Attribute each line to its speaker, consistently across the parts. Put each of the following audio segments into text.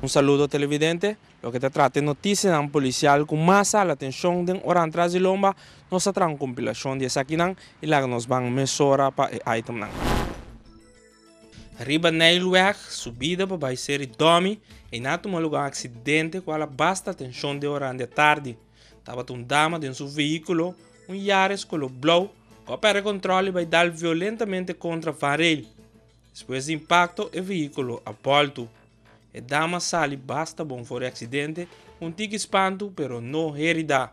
Speaker 1: Un saludo televidente, loke ta trata e noticianan policial cu mas hala atencion den oran tras di lomba, nos a traha un compilacion di esakinan y laga nos ban mesora pa e itemnan. Riba Nijlweg, subida pa bai Seri Domi, eynan a tuma luga un accidente cu hala basta atencion den oran di atardi. Tabata un dama den su vehiculo, un Yaris color blauw, cu a perde control y bai dal violentamente contra vangrail. Despues di impacto e vehiculo a boltu. E dama sali basta bon for e accidente cu un tiki spantu pero no herida.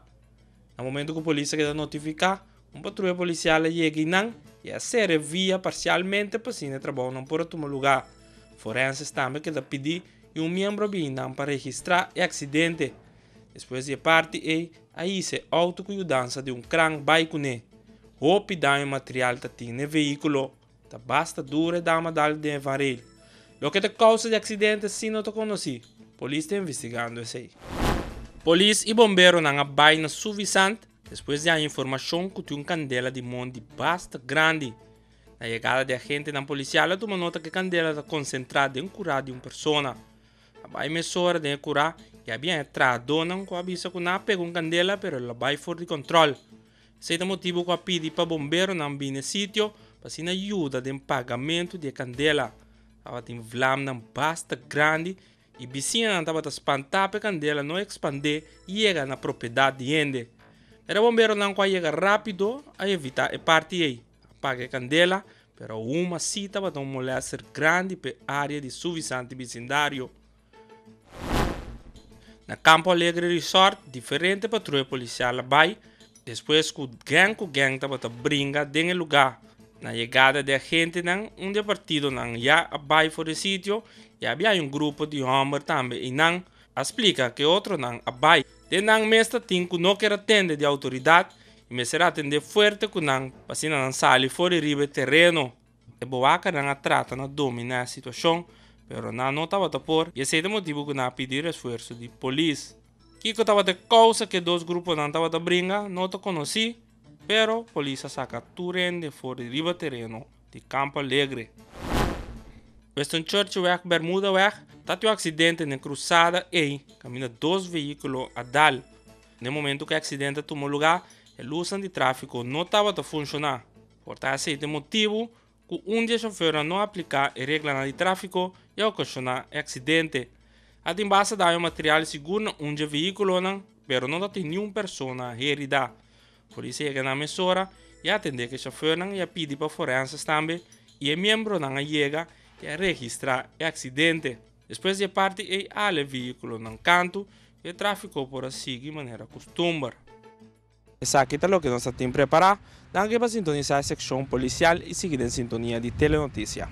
Speaker 1: Na momento cu polis a keda notifica, un patruya policial a yega eynan y a cera e via parcialmente pa asina e trabounan por a tuma luga. Forenses tambe keda pidi y un miembro a bin eynan pa registra e accidente. Despues di e parti ei a hisa e auto cu yudansa di un kran bay cune. Hopi daño material ta tin n'e vehiculo. Ta basta duro e dama dal den e vanrail. Loke ta causa di accidente si no ta conoci. Polis ta investigando esey. Polis y bomberonan a bay na Suffisant despues di haña informacion cu tin un candela di mondi basta grandi. Na yegada di agentenan policial a tuma nota cu e candela ta concentra den cura di un persona. A bai mesora den e kurá i a biaña trahadónan ku a bisa ku nan a pega un kandela pero el a bai for di kòntròl. Esei ta motibu ku a pidi pa bomberonan bini e sitio pa asina yuda den pagamentu di e kandela. Tabatin vlamnan basta grandi i bisiñanan tabata spantá pa e kandela no ekspandé i yega na propiedat di hende. Pero e bomberonan ku a yega rápido a evitá e parti ei. A paga e kandela Pero huma sí tabata un molester grandi p'e área di Suffisant i bisindario. Na Campo Alegre Resort diferente patruya polisial a bai despues ku gang ku gang tabata bringa den e lugá. Na yegada di agentenan un di e partidonan ya a bai for di e sitio i a biaha un grupo di hòmber tambe einan a splika ku e otronan a bai. Den nan mes ta tin ku no ker atende di outoridat I mester atendé fuerte ku nan pa asina nan sali for di riba e tereno. E boakanan a trata na dominá e situashon, pero nan no tabata por, i esei ta motibu ku nan a pidi resfuerso di polis. Kiko tabata e kousa ku e dos gruponan tabata bringa no ta konosí, pero polis a saka tur hende for di riba tereno di Campo Alegre. Winston Churchillweg Bermudaweg ta tin un aksidente den krusada ei kaminda dos vehíkulo a dal. Na e momento ku e aksidente a tuma lugá, e lusnan di tráfiko no tabata funshoná. Por ta esei ta e motibu ku un di e shofèrnan no a apliká e reglanan di tráfiko i a okashoná e aksidente. A tin basta daño material sigur na un dje vehíkulonan, pero no ta tin niun persona heridá. Polis a yega na mesora i a atendé ku e shofèrnan i a pidi pa forenses tambe i e miembronan a yega i a registrá e aksidente. Despues di e parti ei ale vehíkulonan kantu i e tráfiko por a sigui manera kustumber. Esaki ta loke nos a tin prepará. Danki pa sintonisá e sekshon polisial i sigui den sintonia di Telenoticia.